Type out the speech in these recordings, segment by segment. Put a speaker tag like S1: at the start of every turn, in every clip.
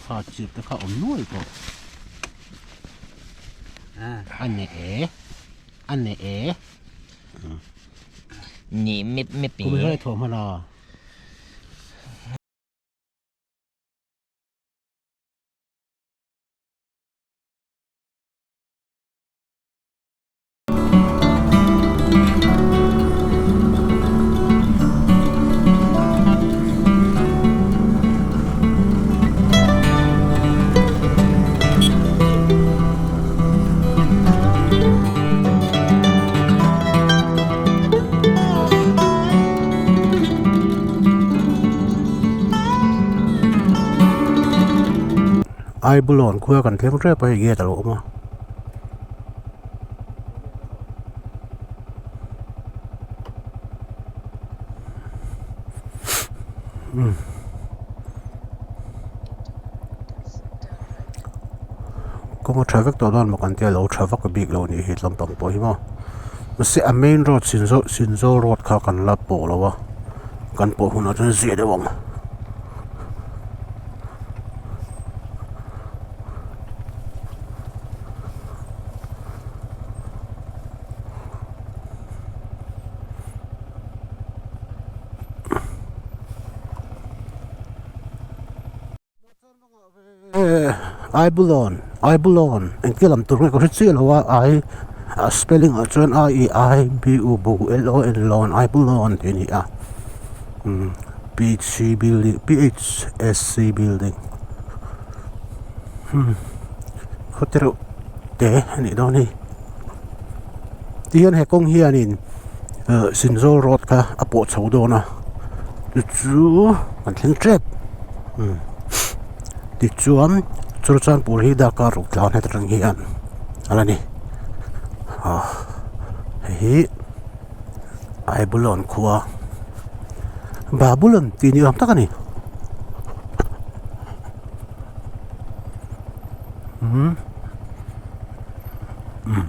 S1: kha chirh te kha awm nuai tawh a ne e a ne e
S2: Ni mip mip
S1: i. Kum hi thawh hman a. Aibulawn khua kan thleng tep a hei gate a lo awm a. Kawng a tha vek tawh dawn maw kan tia lo tha vak bik lo nih hi tlampang pawh hi maw mahse a main road Sinzawl Sinzawl road kha kan la pawh lo a kan pawh hunah chuan zia deuh ang. Aibulawn Aibulawn engtia lam tur nge ka hre chiah lo a ai a spelling ah chuan a i i b u b l o n lawn Aibulawn tih a ni a umm p h c building p h s c building hmm khaw te reuh te a nih dawn hi tihian he kawng hianin ah Sinzawl road kha a pawh chho dawn a chu chu kan thleng tep umm tichuan Churachandpur hi darkar ruk tlan heta tang hian a la ni ah hei hi Aibulawn khua Babulon tih ni awm tak a ni. Umm umm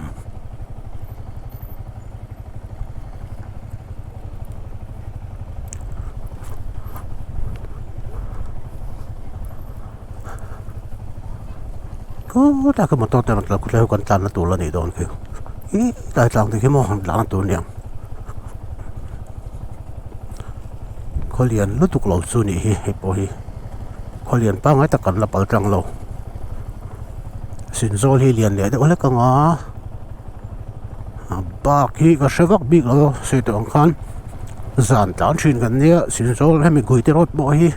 S1: khawtlai khi motor te rawn tlan khawtlai ho kan tlanna tur la nih dawn khi ih tlai tlang te khi maw han tlanna tur aniang khawlian lutuk lo chu nih hi hei pawh hi. Khawlian pangngai tak kan la pal tlang lo. Sinzawl hi lian leh deuh hlek ang a, a bak hi ka hre vak bik lo sawi tawh ang khan zan tlan thin kan nia Sinzawl hemi Guite road pawh hi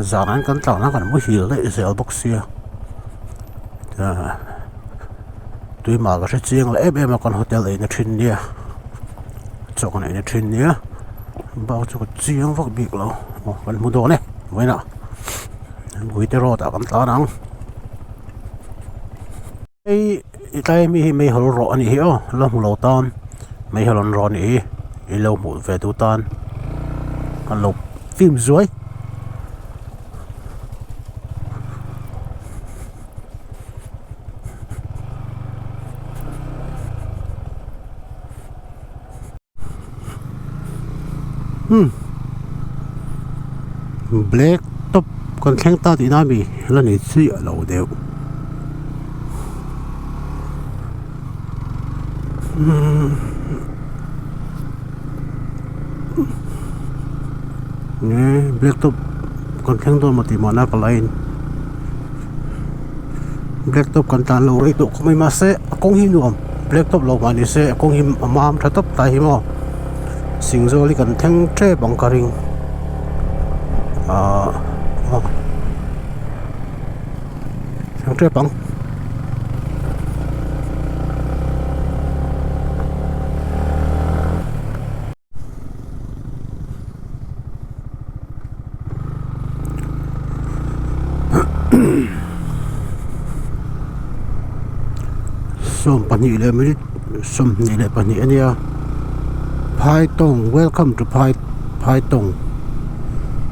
S1: zan an kan tlan a kan muhil daih zel bawk sia tuimah ka hre chiang leh em em a kan hotel eina thin nia chaw kan eina thin nia. Bak chu ka chiang vak bik lo aw kan hmu dawn e vawiinah Guite road ah kan tlan ang hei tlai ami hi meihawl rawh a nih hi aw la hmu lo tan meihawl an rawh a nih hi in lo hmuh ve duh tan kan lo film zuai. Hmm black top kan thleng ta tihna ami la nei chiah lo deuh hmm nge black top kan thleng dawn maw tih mahna ka la in black top kan tlan lo rei tawh khawp mai mahse a kawng hi nuam black top lo mah ni se a kawng hi a mam tha tawp ta hi maw Singzawl hi kan thleng tep ang ka ring ahh thleng tep ang. Sawmpahnih leh minute sawmhnih leh pahnih a nia Phaitawng welcome to phai Phaitawng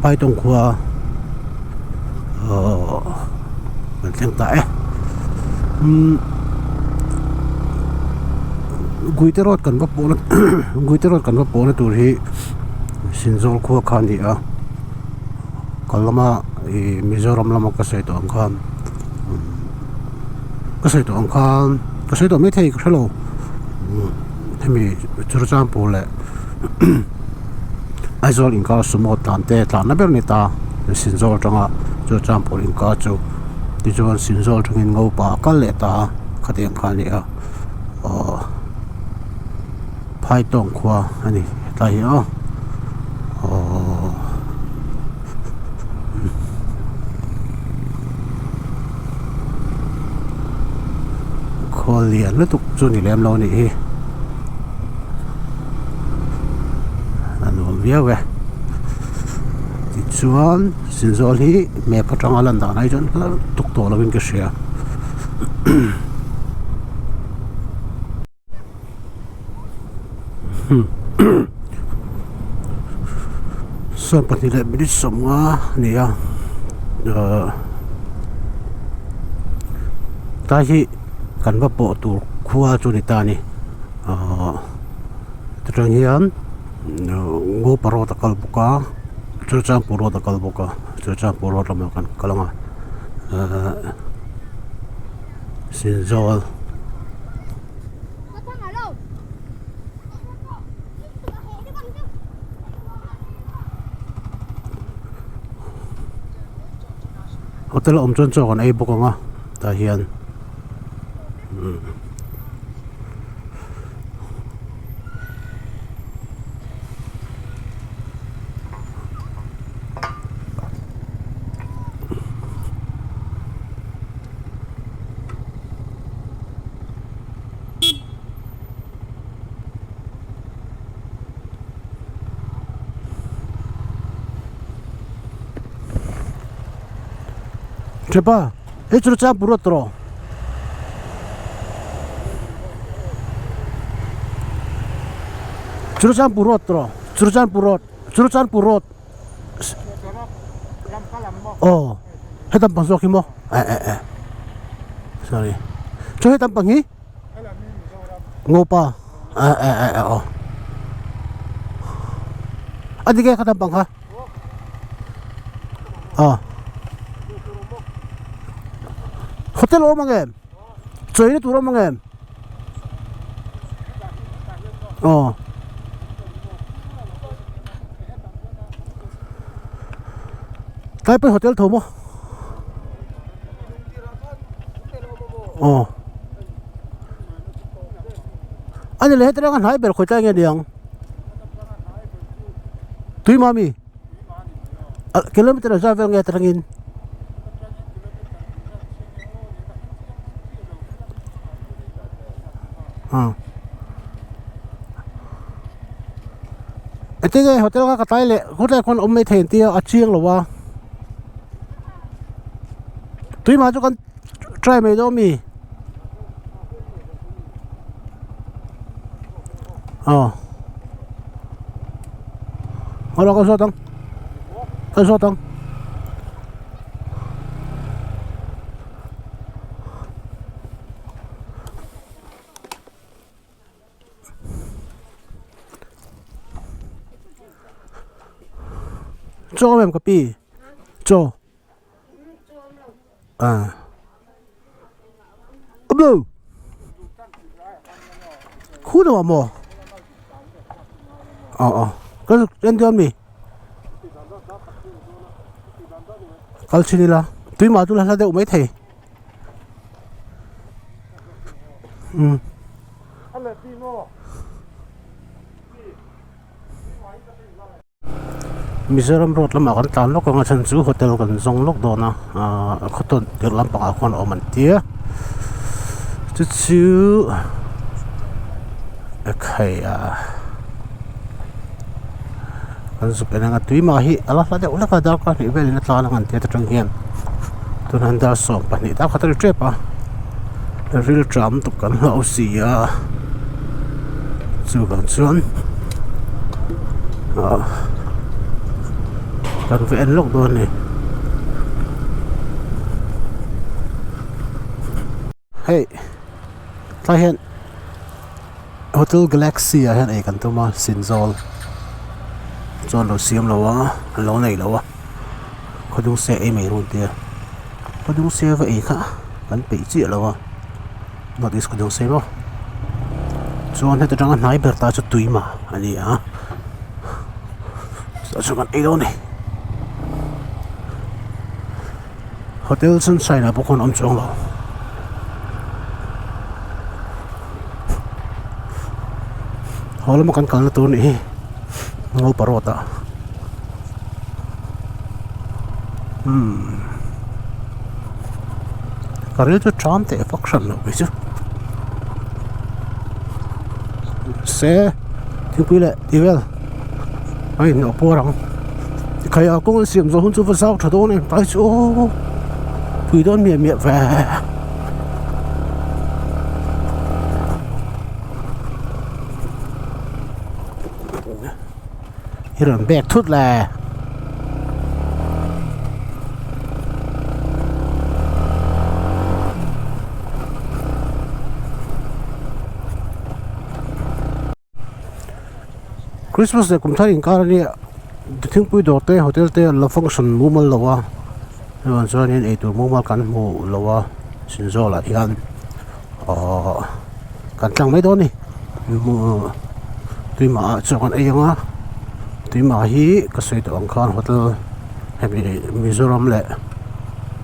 S1: Phaitawng khua ahh kan thleng ta e umm Guite road kan va pawh na Guite road kan va pawh na tur hi Sinzawl khua kha a ni a. kal lama ih Mizoram lama ka sawi tawh ang khan ka sawi tawh ang khan ka sawi tawh maithei ka hrelo hemi Churachandpur leh Aizawl inkar sumo tlan te tlanna ber a ni ta Sinzawl atanga Churachandpur inkar chu tichuan Sinzawl atangin Ngopa a kal leh ta a khatiang kha a ni a aw. Phaitawng khua a ni hetlai hi aw aww khawl lian lutuk chu ni lem lo a nih hi a nuam viau e tichuan Sinzawl hi map atanga lan dan ai chuan hla tuk tawh lovin ka hria. Sawm pahnih leh minute sawmnga a ni a ahh tlai hi kan va pawh tur khua chu a ni ta a ni ahh chutah hian Ngopa road a kal bawk a Churachandpur road a kal bawk a Churachandpur road lamah kan kal ang a ahh. Sinzawl Hotel a awm chuan chaw kan ei bawk ang a tah hian umm. Thepa hei chu chang purut tawh chu chang purut tawh chu chang purut chu chang purut. Aw hetam pang zawk hi maw eh eh eh sorry chu hetam pang hi ngopa eh eh eh eh aw a dik e khatam pang kha aw hotel a awm ang em chawi na tur a awm ang em. Aw tlai pawh hotel tho maw aw a ni leh heti reng a hnai ber khawi tlai nge niang tui mami kilometer zat vel nge atangin. Engtin nge hotel kha ka tlai leh khawtlai khawn awm mai thei ang tia a chiang lo a tui mah chu kan try mai dawn mi aw aw ka zawt ang ka zawt ang. Chaw em ka pi chaw ah awm khu lo ah maw aw aw ka en dawn mi kal chhin ila tui mah chu la hla deuh maithei. Umm. Mizoram road lamah kan tlan lawk ang a chhan chu hotel kan zawng lawk dawn a ahh khaw tawn tirh lampangah khuan a awm an tia chu chu ekhai a kan zuk en anga tui mah hi a la hla deuh hlek a darkar hnih velin a tlan ang an tia atang hian tunah hian dar 12 dar khat a ri tep a ril tram tuk kan hlau si a chuvang chuan ah kan va en lawk dawn a ni. Hei tlai hian hotel galaxy ah hian ei kan tum a Sinzawl chuan lo siam lo a an lo nei lo a. Khawdung se ei mai run tia khawdung se va ei kha kan peih chiah lo a north east khawdung se maw chuan heta tanga hnai ber ta chu tui ma a ni a chutah chuan kan ei dawn a ni hotel sunshine ah pawh khawn a awm chuang lo. Haw lama kan kalna tur nih hi Ngopa road ah umm ka ril chu ṭam teh vak hran loh kei chu se thingpui leh tih vel a inhnawh puar ang tikhai ah kawng an siam zawh hun chu va zau tha dawn em tlai chu aw pui dawn miah miah ve. I rawn bek thut le. Christmas leh kum thar inkar ania thingpui dawr te hotel te an la function mumal lo a chuvang chuanin eitur mumal kan hmu lo a Sinzawl ah hian ahh kan tlang mai dawn a ni tuimah ah chaw kan ei ang a tuimah hi ka sawi tawh ang khan hotel hemi Mizoram leh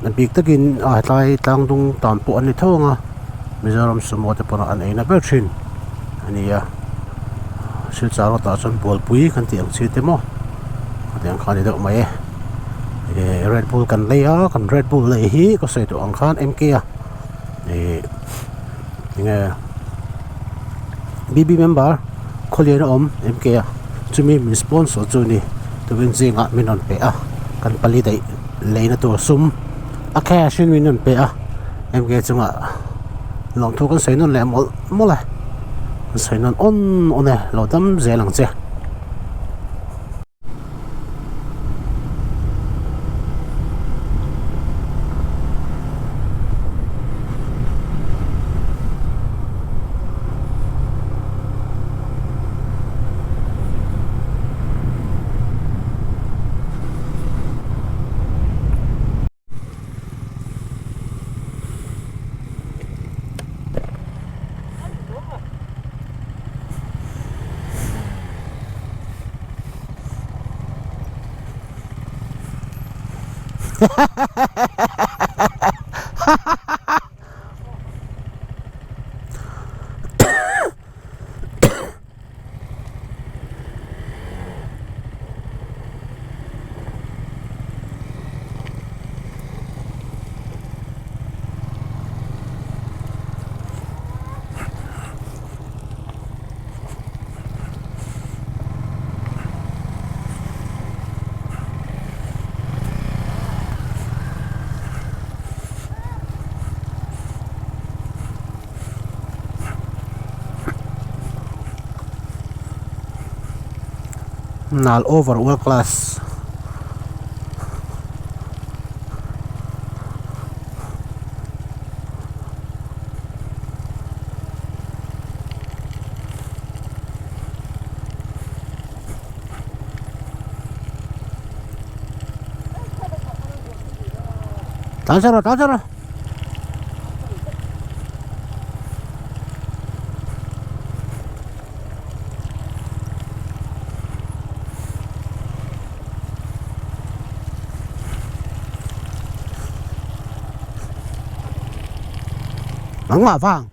S1: a bik takin a hetlai tlangdung tan pawh an ni tho ang a Mizoram sumo te pawh an eina ber thin a ni a silchar rawtah chuan bualpui kan tih ang chi te maw hetiang kha a ni deuh mai e ih red bull kan lei a kan red bull lei hi ka sawi tawh ang khan M K a ih enge B B member khawlian a awm M K a chumi min sponsor chu a ni tukin zingah min rawn pe a kan pali daih leina tur sum a cash in min rawn pe a M K chungah lawmthu kan sawi nawn leh mawlh mawlh a kan sawi nawn awn awn e lo dam zel ang che. Nal over world class. Tlan rawh tlan rawh. Nangmah vang.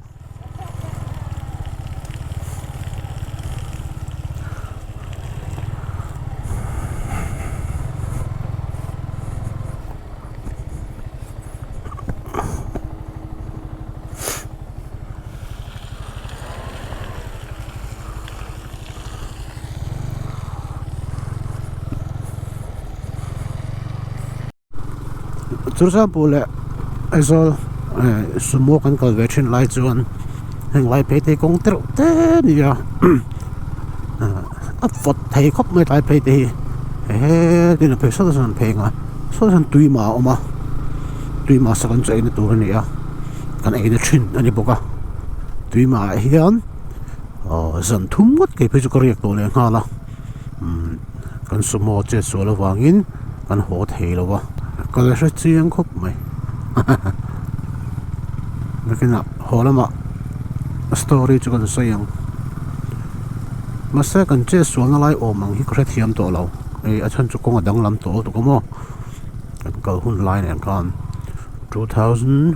S1: Churchangpur leh Aizawl eh sumo kan kal ve thin lai chuan heng lai phei te hi kawng tereuh te a ni a a vawt thei khawp mai tlai phei te hi hetin a phei sawt a sawn phei ang a saw sawn tui mah a awm a tui mah sak an chu eina tur a ni a kan eina thin a ni bawk a tui mah ah hian aw zan thum ngawt kei phei chu ka riak tawh leh nghal a umm kan sumo chet sual avangin kan haw thei lo a. Ka la hre chiang khawp mai nakinah haw lamah story chu kan sawi ang mahse kan chet sualna lai awm ang hi ka hrethiam tawh lo hei a chhan chu kawng a danglam tawh lutuk a maw kan kal hun lai nen khan 2001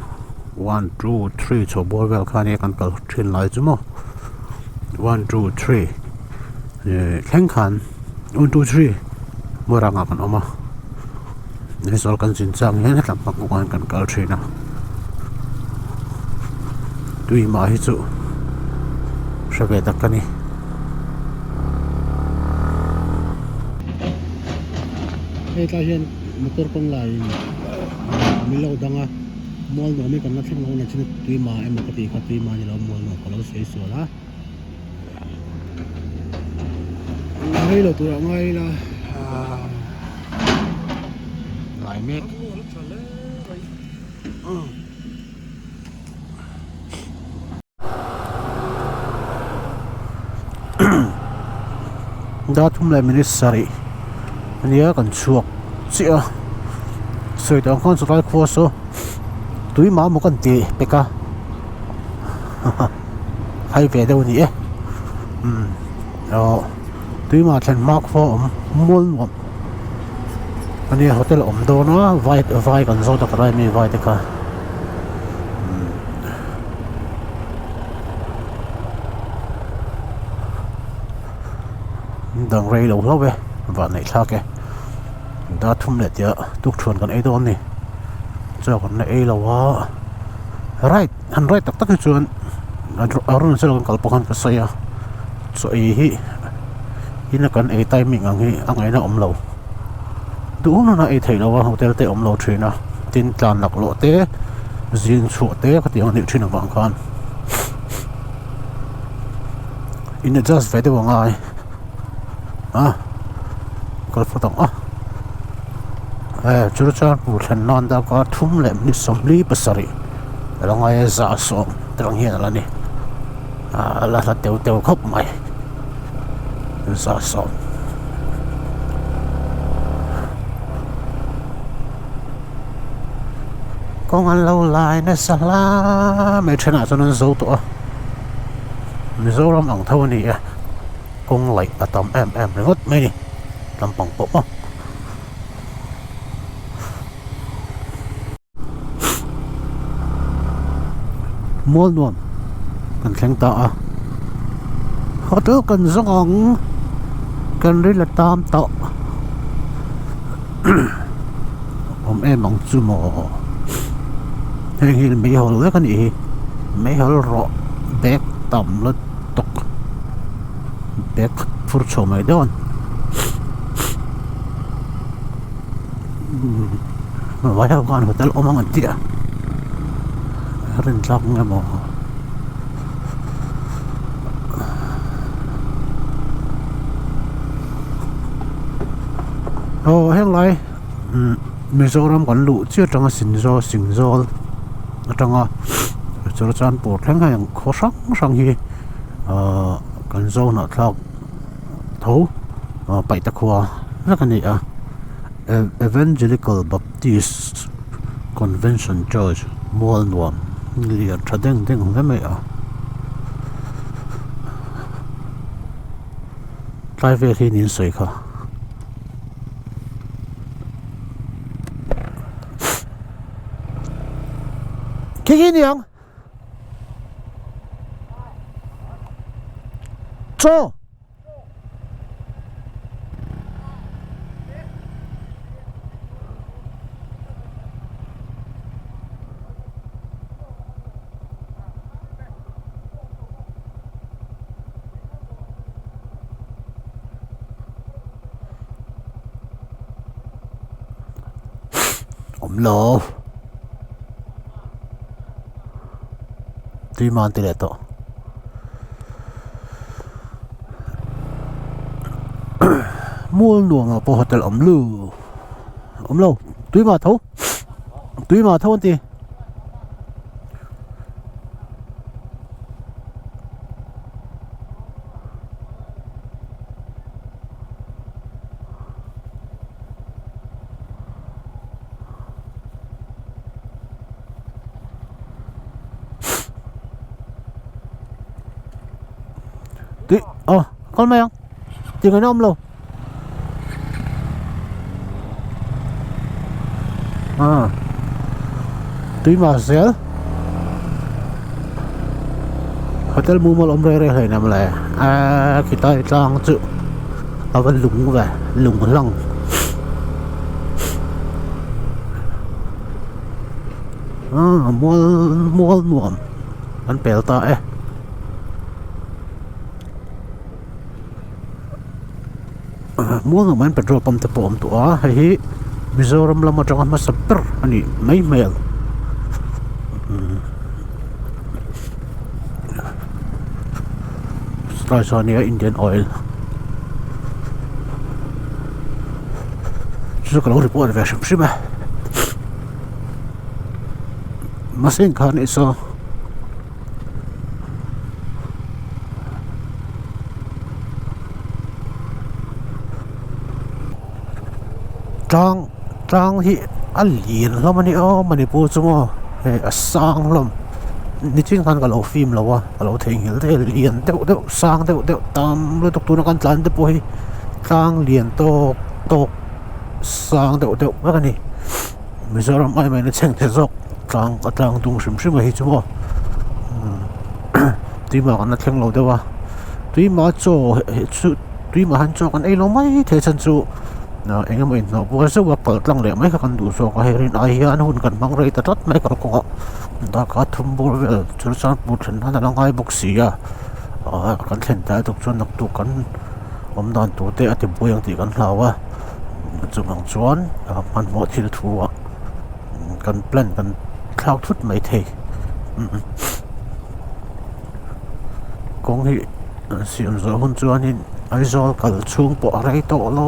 S1: 2 3 chho bawr vel khan nia kan kal thin lai chu maw 1 2 3 thleng khan 1 2 3 Morangah kan awm a. Aizawl kan zin chang hian hetlam pang kawngah hian kan kal thin a tui mah hi chu hre ve tak ka ni. Hei tlai hian motor kawng laiin min lo dang a mual nuam hi kan la thleng lo a chin a tui mah emaw ka tih kha tui mah a ni lo mual nuam ka lo sawi sual a. Rei lo turah ngai ila lai mek dar thum leh minute sarih ania kan chhuak chiah a sawi tawh ang khan chulai khua saw tui mah maw kan ti pek a. Hai ve deuh a ni e umm aw tui mah thlen hma khua awm mual nuam a nia hotel a awm dawn a vai vai kan zawt a ka rai mi vai te kha umm dang rei lo hlauh e vanneih thlak e dar thum leh tia tukṭhuan kan ei dawn a ni chaw kan la ei lo a right. Han ride tak tak hi chuan Arunachal kan kal pawh khan ka sawi a chaw ei hi ina kan ei timing ang hi a ngaihna awm lo duh hun hun a ei theih loh a hotel te awm lo thin a tin tlan laklawh te zing chhuah te ka tih ang anih thin avang khan in adjust ve deuh a ngai. a kal phawt ang a e chu chuan hmuh thlen nan darkar thum leh minute sawmli pasarih a lo ngai a za sawm te ang hian a la ni a la hla teu teu khawp mai za sawm. Kawng an lo lai nasa hla mai thenah chuan an zo tawh a Mizoram ang tho a ni e. Kawng laih a tam em em ringawt mai a ni lampang pawh maw. Mual nuam kan thleng ta a hotel kan zawng ang kan ril a tam tawh awm em ang chu maw heng hi meihawl vek a nih hi meihawl rawh bag tam lutuk. tawk bag phur chho mai dawn vai ho khan hotel awm ang an ti a rin tlak nge maw aw henglai Mizoram kan luh chiah atanga Sinzawl Singzawl atanga Churachandpur thleng hei ang khaw hrang hrang hi ahh kan zo hnah thlak tho ah paihte khua vek a ni a Evangelical Baptist Convention Church mual nuam lian tha deng deng hle mai a tlai vel hi niin sawi kha. Khi khi niang Chaw Awm lo tui man ti leh tawh mual nuam ah pawh hotel awm lu awm lo tui mah tho tui mah tho an ti. Tui aw kal mai ang tih ngaihna awm lo. Ah tui mah zel hotel mumal awm reng reng hlei nem le ah khilai tlang chu a va lung ve lung hlang. Ah mual mual nuam an pel ta e. Mual nuam ah hian petrol pump te pawh a awm tawh a hei hi Mizoram lam atanga hmasa ber a nih mai hmel tilai sawn nia Indian oil chu chu ka lo report ve hrim hrim a mahse engkha anih saw. Tlang tlang hi a lian hlawm a ni aw Manipur chu maw hei a sang hlawm nichin khan ka lo film lo a ka lo theihnghilh daih a lian deuh deuh sang deuh deuh tam lutuk tuna kan tlan te pawh hi tlang lian tawk tawk sang deuh deuh vek a ni. Mizoram ai mahin a chheng the zawk tlang a tlang dung hrim hrim a hi chu maw tuimah kan la thleng lo deuh a tuimah chaw chu tuimah han chaw kan ei lo mai thei chhan chu eng emaw inhnawh buai zeuh a kal tlang leh mai kha kan duh zawk a hei rin ai hian hun kan hmang rei ta tlat mai kalkawngah darkar thum bawr vel chu chuan hmuh thlen nan a la ngai bawk si a kan thlen tlai tuk chuan naktuk kan awm dan tur te a ti buai ang tih kan hlau a. Chuvang chuan hmanhmawh thil thu ah kan plan kan thlak thut mai thei kawng hi siam zawh hun chuanin Aizawl kal chhung pawh a rei tawh lo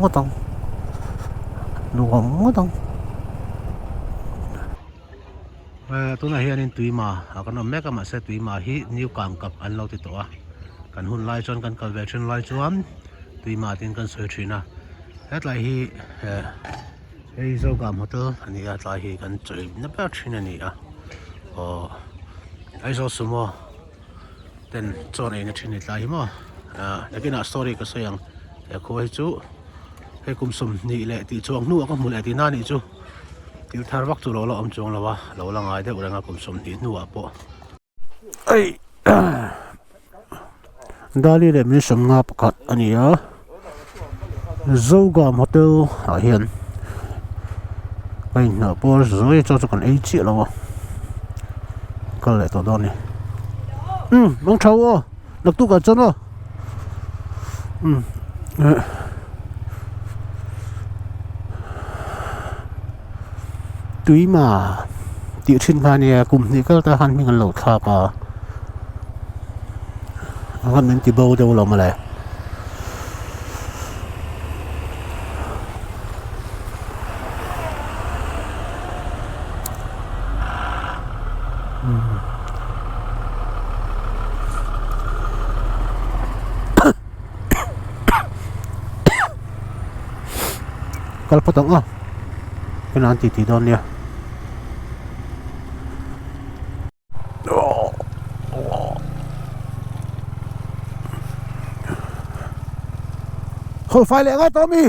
S1: ngawt ang nuam ngawt ang. Tunah hianin tuima ah kan awm mek a mahse tuima hi new kangkap an lo ti tawh a kan hun lai chuan kan kal ve thin lai chuan. Tuima tiin kan sawi thin a hetlai hi eh hei Zogam hotel a ni a tlai hi kan chawih na ber thin a ni a aw Aizawl sumo ten chaw an ei na thin a ni tlai hi maw ah nakinah story ka sawi ang he khua hi chu hei kum 20 leh tih chuang hnuah ka hmu leh tihna a nih chu thil thar vak chu lo la awm chuang lo a lo la ngai deuh reng a kum 20 hnuah pawh. Ei Dali leh min sawmnga pakhat a ni a Zogam hotel ah hian a inhnah pawh zawi chaw chu kan ei chiah lo a kal leh tawh dawn a ni umm mang tha aw naktuk ah chuan aw umm eh. Tuima tih thin kha ania kum hnih kal ta khan hming an lo thlak a a khan min ti bo deuh lo mawle. Kal phawt ang aw hena an titi dawn nia. Khawl fai leh ngai tawh ami?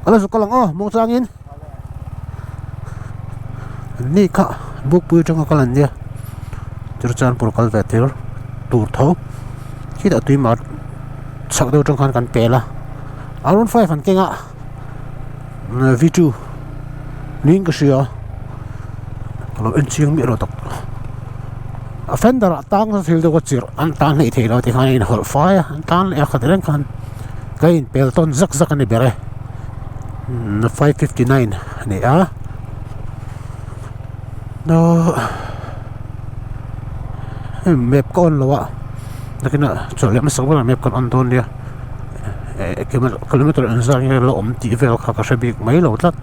S1: Kala zuk kal ang aw muangchangin. Ni kha bukpui atanga kal an nia Churachandpur kal ve tir tur tho khitah tui mar chhak deuh atang khan kan pel a around 5 an keng a V2 niin ka hria ka lo en chiang miah lo tak a fender ah tang thil deuh a chirh an tan hleih theih lo tikhan a inhawlh fai a an tan leh a khat reng khan ka inpel tawn zak zak a ni ber e. 559 a ni a hei map ka on lo a nakinah chawlh leh hmasak berah map kan on dawn nia kilometer engzat nge la awm tih vel kha ka hre bik mai lo tlat.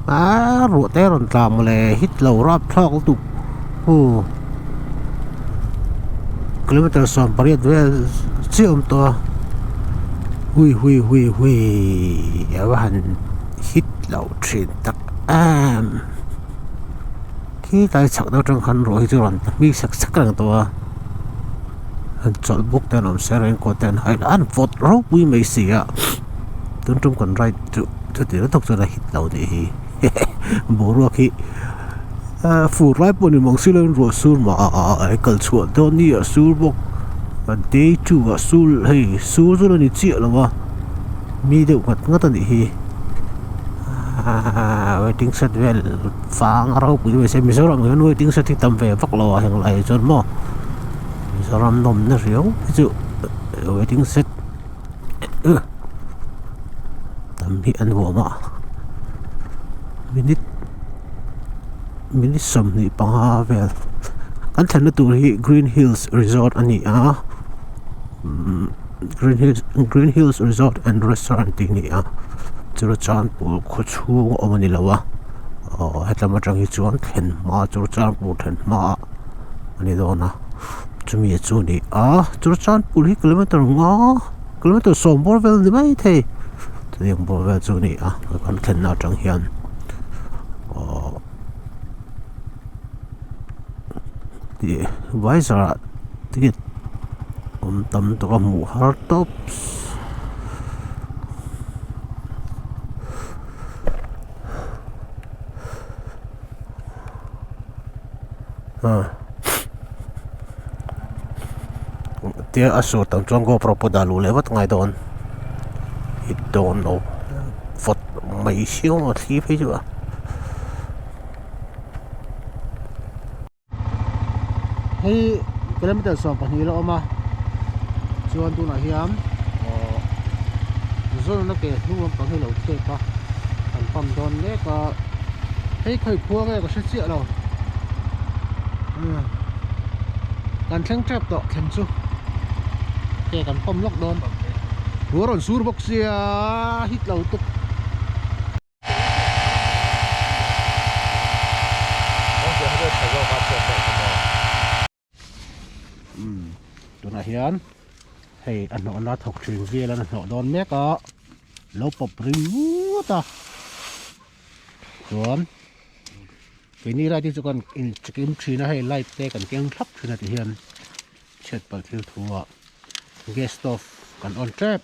S1: Aaa ruah te a rawn tla mawle hit lo rap thlak lutuk huh kilometer 18 vel chiah a awm tawh a. Hui hui hui hui a va han hit loh thin tak em khi tlai chhak deuh atang khan ruah hi chu rawn ta hming sek sek reng tawh a han chawlh buk te an awm se raincoat te an hai lah an vawt ropui mai si a tun tum kan ride chu chuti lutuk chuan a hit lo nih hi boruak hi ahh fur lai pawh ni mang silo in ruah sur mah a a a kal chhuah dawn ni a sur bawk a day two ah sur hei sur chu la ni chiah lo a mi deuh nghat nghat a nih hi ahh waiting shed vel fang a ropui mai se Mizoram ah hian waiting shed hi tam ve vak lo a heng lai ah chuan maw Mizoram nawmna riau hi chu waiting shed tam hi an huam a minute minute 25 vel kan thlenna tur hi green hills resort a ni a umm green hills green hills resort and restaurant tih a ni a churachandpur khaw chhung a awm a ni lo a aw hetlam atang hi chuan thlen hma churachandpur thlen hmaah a ni dawn a. Chumi chu a ni a Churachandpur hi kilometer nga kilometer sawm bawr vel a ni mai thei chutiang bawr vel chu a ni a kan thlenna atang hian aww tih visor ah ticket awm tam tawh a hmuh har tawp. Tia a sur tam chuan GoPro pawh dah luh leh vat ngai dawn i dawn lo vawt mai siau a thli phei chu a. Hei kilometer 12 la awm a chuan tunah hian aww zawn a ke hnung lampang hi a lo thep a kan pump dawn mek a hei khawi khua nge ka hre chiah lo kan thleng tep tawh thleng chu ke kan pump lawk dawn ruah rawn sur bawk sia hit lo tuk. Tunah hian hei a hnawhna thawk thin vel an hnawh dawn mek a lo pawp ringawt a chuan keini lai te chu kan in chikim thin a hei light te kan keng thlap thin a ti hian chhiat palh thil thu ah gas stove kan on tep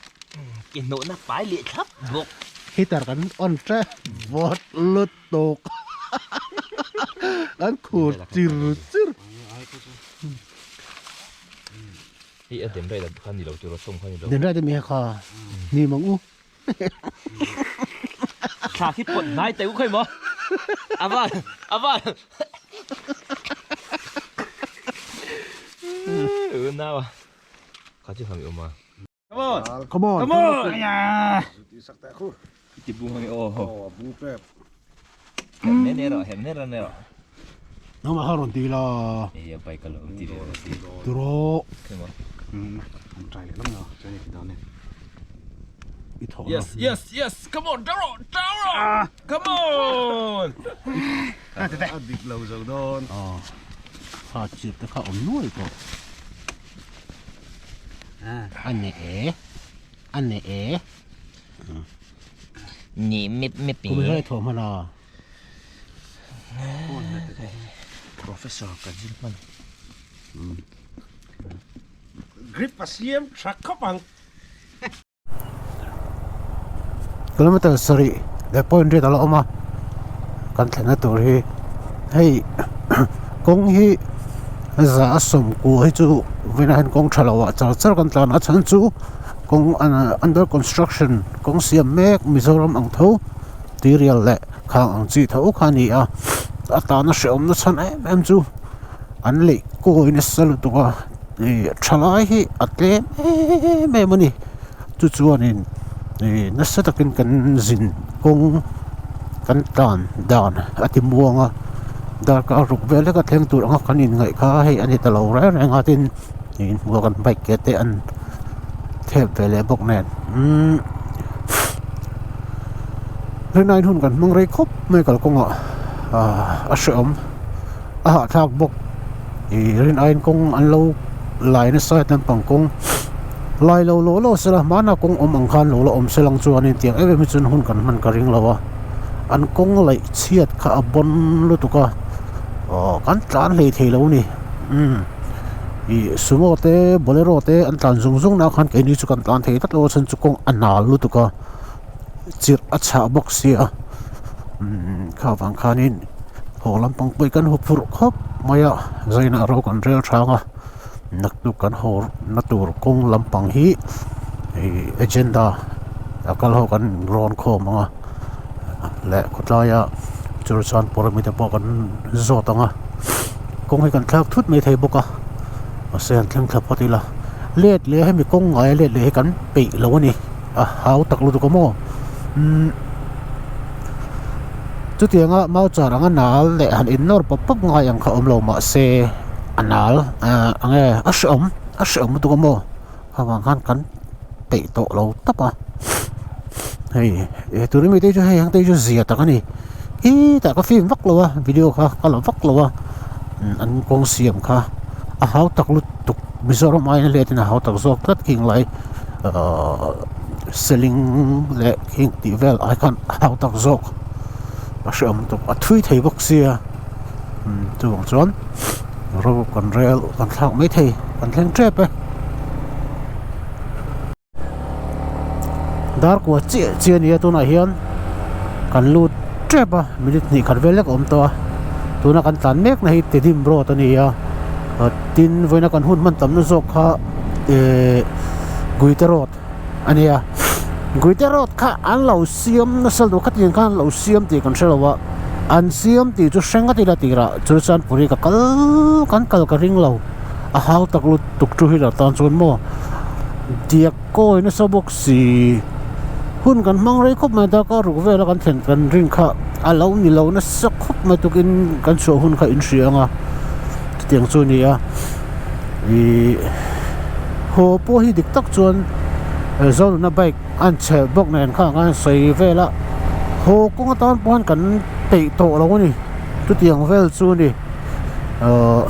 S2: Ke hnawhna pai leh thlap bawk.
S1: Heater kan on tep vawt lutuk kan khur chir chir.
S2: Hei a den rai la kha ni lo tur a sawm kha ni lo.
S1: Den rai te mi kha ni mang u.
S2: Thla khi pawt hnai teh u khawi maw. Avan avan. Ừ nào à. Kha chu hang om a. Come on.
S1: Come on.
S2: Come on. Ti bung hang o.
S1: Oh, bung trap.
S2: Hem ne ne ro, hem ne ro ne ro.
S1: Nang ma ha ron ti la.
S2: E pai ka lo ti ve ti.
S1: Turo.
S2: Come on.
S1: An try leh lam lo, chuan i ti dawn e. I thawh
S2: Yes, yes, yes. Come on, down, down. Come on.
S3: A dik lo zo dawn.
S1: Aw. Kha chip te kha awm nuai tawh. A ne e. A ne e.
S2: Ni mip mip
S1: Kum hi thawh hman a.
S2: Professor ka zir hman.
S3: Grip a siam tha khawp ang.
S1: Kilometer sarih leh point riat a la awm a kan thlenna tur hi hei kawng hi za a sawm kua hi chu vawiinah hian kawng tha lo ah char char kan tlan a chhan chu kawng under construction kawng siam mek Mizoram ang tho tuirial leh khang ang chi tho kha a ni a a tana hrehawmna chhan em em chu an leih kawi nasa lutuk a ih thalai hi a tlem em em a ni chu chuanin ih nasa takin kan zin kawng kan tlan dan a ti muang a darkar ruk vel hlek a thleng tur anga kan inngaih kha hei a ni ta lo reng reng a tin ih hmuh a kan bike ke te an thep ve leh bawk nen umm rinaiin hun kan hmang rei khawp mai kalkawngah ah a hrehawm. A hahthlak bawk ih rin aiin kawng an lo lai nasa lampang kawng Lai lo law law sela hmana kawng awm ang khan lo la awm selang chuanin tiang em em hi chuan hun kan hman ka ring lo a, an kawng laih chhiat kha a bawn lutuk a, aw kan tlan hlei thei lo a ni umm ih sumo te bolero te an tlan zung zung na khan keini chu kan tlan thei tlat lo a chhan chu kawng a nal lutuk a chirh a chhah bawk sia umm kha vang khanin haw lampang pawh hi kan haw phurh khawp mai a zainah ro kan rel hrang a. Naktuk kan haw na tur kawng lampang hi ih agenda a kal ho kan rawn khawm ang a leh khawtlaia churachandpur ami te pawh kan zawt ang a kawng hi kan thlak thut mai thei bawk a mahse han thleng thla phawt ila let leh hemi kawng ngaia let leh hi kan peih lo a ni a hau tak lutuk a maw umm chutianga mau char anga nal leh han innawr pawp pawp ngai ang kha awm lo mahse. A nal ah enge a hreawm a hreawm lutuk a maw avang khan kan peih tawh lo tawp a hei he tur ami te chu hei ang te chu zia tak a ni ih tah ka film vak lo a video kha ka la vak lo a an kawng siam kha a hau tak lutuk Mizoram aiin a let in a hau tak zawk tlat khing lai ahh seling leh khing tih vel ai khan a hau tak zawk a hreawm lutuk a thui thei bawk sia. Chuvang chuan ro kan rel kan thlak mai thei kan thleng tep e. Dar kua chiah chiah a ni a tunah hian kan lut tep a minute hnih khat vel lek a awm tawh a tuna kan tlan mek na hi Tedim road a ni a tin vawiina kan hun hman tamna zawk kha ehh Guite road. A nia, Guite road kha an lo siam nasa lutuk khatiang khan an lo siam tih kan hre lo a, an siam tih chu hreng a ti la tirah chu chuan puri ka kal kan kal ka ring lo, a hau tak lutuk chu hi lo tan chuan maw diak kawi nasa bawk si hun kan hmang rei khawp mai darkar ruk vela kan thlen kan rin kha a lo ni lo nasa khawp mai tukin kan chhuah hun kha in hria ang a chutiang chu a ni a ih. Haw pawh hi dik tak chuan Zonuna bike a inchhelh bawk nen kha ang a sawi vel a haw kawng atan pawh hian kan peih tawh lo a ni chutiang vel chu a ni ahh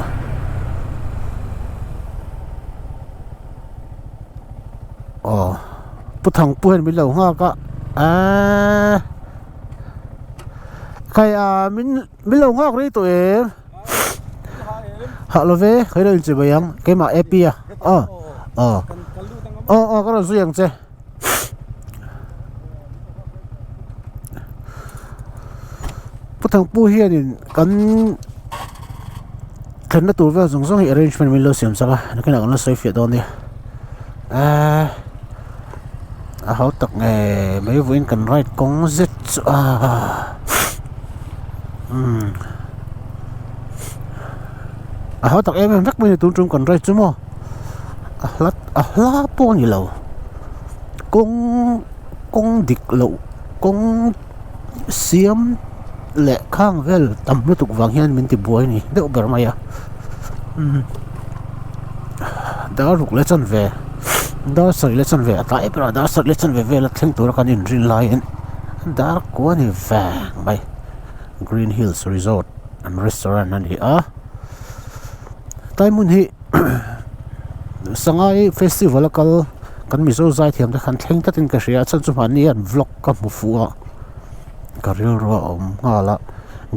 S1: aw Pu Thangpu hian min lo nghak a eee khai ah min min lo nghak rei tawh em. Hah lo ve, khawi lo inchei mai ang, keimah A P a, aw aw aw aw ka rawn zui ang che. Pu Thangpu hianin kan thlenna tur vel zawng zawng hi arrangement min lo siam sak a, nakinah kan la sawi fiah dawn nia. Eee a hau tak nge mai vawiin kan ride kawng zet chu a umm a hau tak em em vek mai ni tun tum kan ride chu maw a hla a hla pawh a ni lo kawng kawng dik loh kawng siam leh khang vel tam lutuk vang hian min ti buai a ni deuh ber mai a umm dar ruk leh chanve dar sarih leh chanve a tlai ber a dar sarih leh chanve vel a thleng tura kan inrin laiin dar kua a ni veng mai green hills resort and restaurant a ni a tlai hmun hi sangai festival a kal kan mizo zaithiam te khan thleng tlatin ka hria a chhan chu mahni hian vlog ka hmu fuh a ka rilru a awm nghal a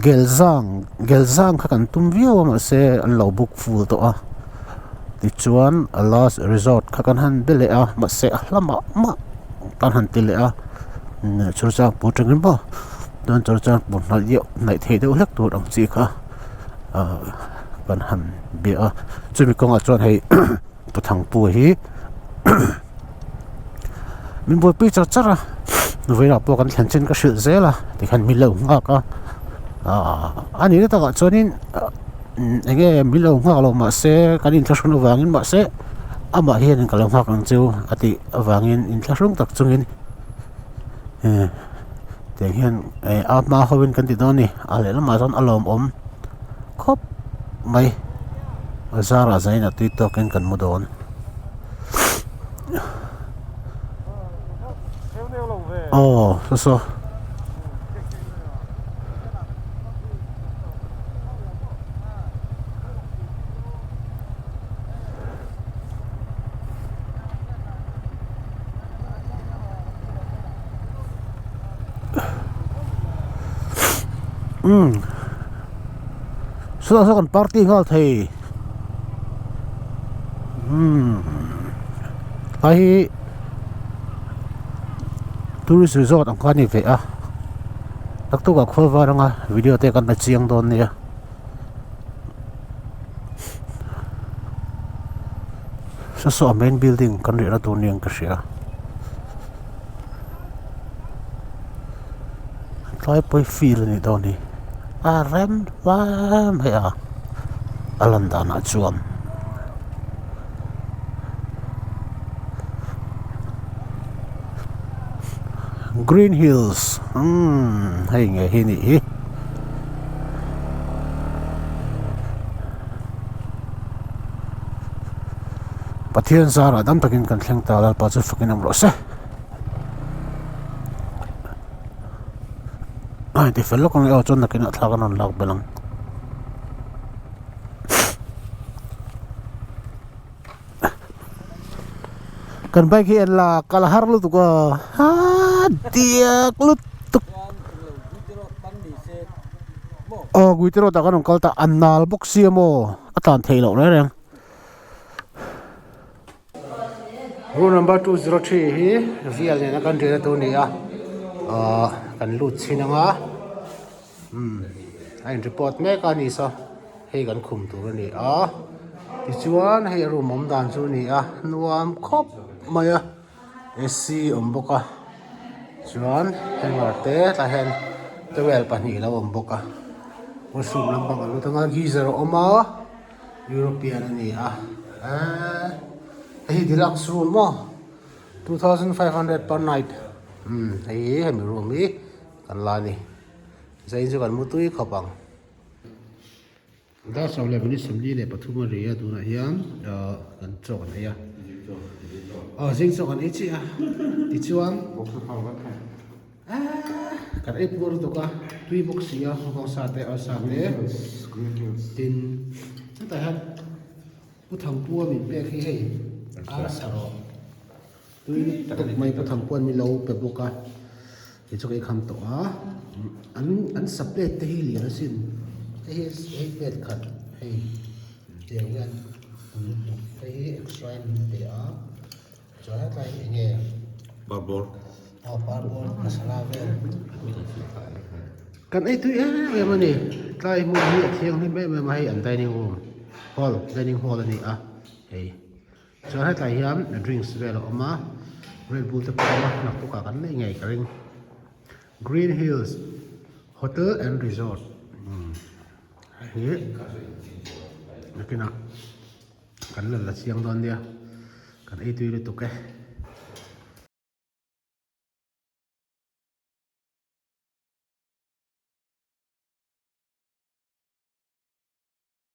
S1: Gelzang Gelzang kha kan tum viau a mahse an lo book full tawh a tichuan a last resort kha kan han be leh a mahse a hla mah mah kan han ti leh a churchangpur atangin maw chuan churchangpur hnaih deuh hnaih theih deuh hlek tur ang chi kha ahh kan han bia a chumi kawngah chuan hei Pu Thangpu hi min buaipui char char a vawilah pawh kan thlen chin ka hrilh zel a tikhan min lo nghak a ahh a nihna takah chuanin eng nge min lo nghak lo mahse kan inthlahrun avangin mahse amah hianin ka lo nghak ang chu a tih avangin inthlahrung tak chungin eh tiang hian eh a hma ho in kan ti dawn a ni a lehlamah chuan a lawmawm khawp mai a zarah zain a tui tawkin kan mu dawn. Aw saw saw. Umm sawtah sawn kan party nghal thei umm tlai hi tourist resort ang kha a ni ve a naktuk ah khual var anga video te kan la chiang dawn nia. Saw saw a main building kan riahna tur nia ka hria tlai pawi field a nih dawn hi a rem hle mai a a lan danah chuan. Green hills umm hei nge hi nih hi. Pathian zarah dam takin kan thleng ta Lalpa chu fakin awm rawh se. A inti fel lawk ang e aw chuan nakinah thla kan rawn lak belh ang. Kan bike hi en la kal har lutuk a haa diak lutuk aw guite road ah kan rawn kal ta a nal bawk sia maw a tlan theih loh reng reng. Room number 203 hi vial nena kan riahna tur a ni a ahh kan lut chhin ang a umm a in report mek a ni saw hei kan khum tur a ni a tichuan hei room awm dan chu a ni a nuam khawp mai a ac awm bawk a chuan hanger te tah hian towel pahnih a lo awm bawk a washroom lampang a lut ang a geyser a awm a European a ni a eee hei hi deluxe room maw 2500 per night umm hei hi hemi room hi kan la a ni. Zain chu kan mu tui khawp ang. Dar sawm leh minute 43 a ri a tunah hian ahh kan chaw kan ei a. Aw zing chaw kan ei chiah a tichuan eehh kan ei pur lutuk a tui bawk si a vawksa te arsa te tin hetah hian Pu Thangpua min pek hi hei arsa rawh. Tui lutuk mai pu Thangpuan min lo pe bawk a kei chu ka ei kham tawh a an an sa plate te hi lian asin hei hi hei plate khat hei tiang hian tui lutuk hei hi extra in min pe a chuan hetlai hi eng nge
S2: Parbawr
S1: aw parbawr masala vel kan ei tui em em a ni tlai hmun hi a thianghlim em em a hei an dining room hall dining hall a ni a hei. Chuan hetlai hian drinks vel a awm a Red Bull te pawh a awm a naktuk ah kan neih ngei ka ring Green Hills Hotel and Resort umm hei hi nakinah kan la la chiang dawn nia kan ei tui lutuk e.